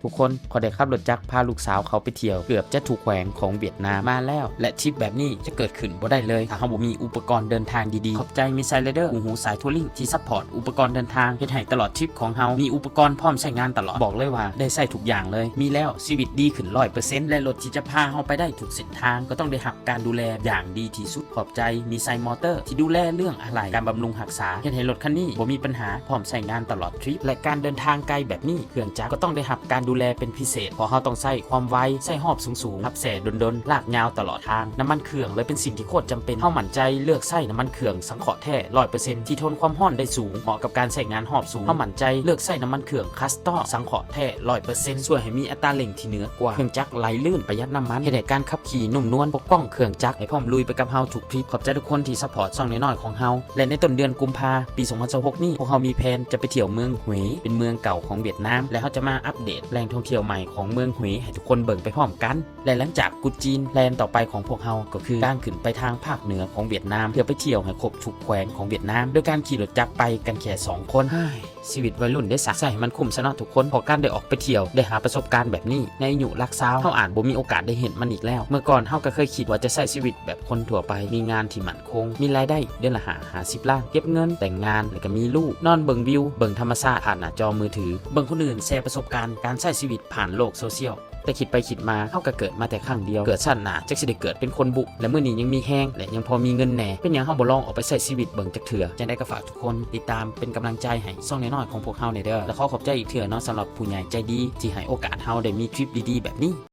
ທຸກຄົນ, ຂ້ອຍໄດ້ຂັບລົດຈັກພາລູກສາວເຂົາໄປທ່ຽວເກືອບຈະທຸກແຂວງຂອງຫວຽດນາມມາແລ້ວ ແລະ ທຣິບແບບນີ້ຈະເກີດຂຶ້ນບໍ່ໄດ້ເລີຍ ຖ້າເຮົາບໍ່ມີອຸປະກອນເດີນທາງດີໆ. ຂອບໃຈ Miss Rider ຄູ່ຫູສາຍ Touring ທີ່ support ອຸປະກອນເດີນທາງ ເຮັດໃຫ້ຕະຫຼອດທຣິບຂອງເຮົາມີອຸປະກອນພ້ອມໃຊ້ງານຕະຫຼອດ. ບອກເລີຍວ່າໄດ້ໃຊ້ທຸກຢ່າງເລີຍ, ມີແລ້ວຊີວິດດີຂຶ້ນຮ້ອຍເປີເຊັນ ແລະ ລົດທີ່ຈະພາເຮົາໄປໄດ້ທຸກເສັ້ນທາງກໍຕ້ອງໄດ້ຮັບການດູແລຢ່າງດີທີ່ສຸດ. ຂອບໃຈ Nissan Motor ທີ່ດູແລເລື່ອງ ອາໄຫຼ່, ການບຳລຸງຮັກສາ ເຮັດໃຫ້ລົດຄັນນີ້ບໍ່ມີບັນຫາ, ພ້ອມໃຊ້ງານຕະຫຼອດທຣິບ ແລະ ການເດີນທາງໄກແບບນີ້ ເຄື່ອງຈັກກໍຕ້ອງໄດ້ຮັບການດູແລເປັນພິເສດ, ເພາະເຮົາຕ້ອງໃຊ້ຄວາມໄວ, ໃຊ້ຮອບສູງໆ, ຂັບແຊ່ດົນໆ, ລາກຍາວຕະຫຼອດທາງ. ນ້ຳມັນເຄື່ອງເລີຍເປັນສິ່ງທີ່ໂຄດຈຳເປັນ. ເຮົາໝັ້ນໃຈເລືອກໃຊ້ນ້ຳມັນເຄື່ອງສັງເຄາະແທ້ຮ້ອຍເປີເຊັນ ທີ່ທົນຄວາມຮ້ອນໄດ້ສູງ, ເໝາະກັບການໃຊ້ງານຮອບສູງ. ເຮົາໝັ້ນໃຈເລືອກໃຊ້ນ້ຳມັນເຄື່ອງ Castor ສັງເຄາະແທ້ຮ້ອຍເປີເຊັນ ຊ່ວຍໃຫ້ມີອັດຕາເລັ່ງທີ່ເໜືອກວ່າ, ເຄື່ອງຈັກໄຫຼລື່ນ, ປະຢັດນ້ຳມັນ, ເຮັດໃຫ້ການຂັບຂີ່ນຸ້ມນວນ, ປົກປ້ອງເຄື່ອງຈັກໃຫ້ພ້ອມລຸຍໄປກັບເຮົາທຸກທຣິບ. ຂອບໃຈທຸກຄົນທີ່ support ຊ່ອງນ້ອຍໆຂອງເຮົາ ແລະ ໃນຕົ້ນເດືອນກຸມພາ ປີສອງພັນຊາວຫົກນີ້ ພວກເຮົາມີແຜນຈະໄປທ່ຽວເມືອງຫວຍ ເປັນເມືອງເກົ່າຂອງຫວຽດນາມ ແລະ ເຮົາຈະມາອັບເດດແຫຼ່ງທ່ອງທ່ຽວໃໝ່ຂອງເມືອງຫວຍໃຫ້ທຸກຄົນເບິ່ງໄປພ້ອມກັນ. ແລະ ຫຼັງຈາກກຸດຈີນ ແພລນຕໍ່ໄປຂອງພວກເຮົາກໍຄືການຂຶ້ນໄປທາງພາກເໜືອຂອງຫວຽດນາມ ເພື່ອໄປທ່ຽວໃຫ້ຄົບທຸກແຂວງຂອງຫວຽດນາມ ໂດຍການຂີ່ລົດຈັກໄປກັນແຄ່ສອງຄົນ. ເຮີ້ຍ ຊີວິດໄວລຸ້ນເດ້ສະ, ໃຊ້ໃຫ້ມັນຄຸ້ມຊະເນາະທຸກຄົນ, ເພາະການໄດ້ອອກໄປທ່ຽວ ໄດ້ຫາປະສົບການແບບນີ້ ໃນອາຍຸຫຼັກຊາວ ເຮົາອາດບໍ່ມີໂອກາດໄດ້ເຫັນມັນອີກແລ້ວ. ເມື່ອກ່ອນເຮົາກໍເຄີຍຄິດວ່າຈະໃຊ້ຊີວິດແບບຄົນທົ່ວໄປ, ມີງານທີ່ໝັ້ນຄົງ, ມີລາຍໄດ້ເດືອນລະຫ້າ ຫ້າສິບລ້ານ, ເກັບເງິນ, ແຕ່ງງານ ແລ້ວກໍມີລູກ, ນອນເບິ່ງວິວ, ເບິ່ງທຳມະຊາດຜ່ານໜ້າຈໍມືຖື, ເບິ່ງຄົນອື່ນແຊປະສົບການການໃຊ້ຊີວິດຜ່ານໂລກໂຊຊຽວ. ແຕ່ຄິດໄປຄິດມາ ເຮົາກໍເກີດມາແຕ່ຄັ້ງດຽວ, ເກີດຊາດໜ້າຈັກຊິໄດ້ເກີດເປັນຄົນບຸ ແລະ ມື້ນີ້ຍັງມີແຮງ ແລະ ຍັງພໍມີເງິນແດ່, ເປັນຫຍັງເຮົາບໍ່ລອງອອກໄປໃຊ້ຊີວິດເບິ່ງຈັກເທື່ອ? ຈັ່ງໃດກໍຝາກທຸກຄົນຕິດຕາມເປັນກຳລັງໃຈໃຫ້ຊ່ອງນ້ອຍໆຂອງພວກເຮົາແດ່ເດີ ແລະ ຂໍຂອບໃຈອີກເທື່ອເນາະ ສຳລັບຜູ້ໃຫຍ່ໃຈດີທີ່ໃຫ້ໂອກາດເຮົາໄດ້ມີທຣິບດີໆແບບນີ້.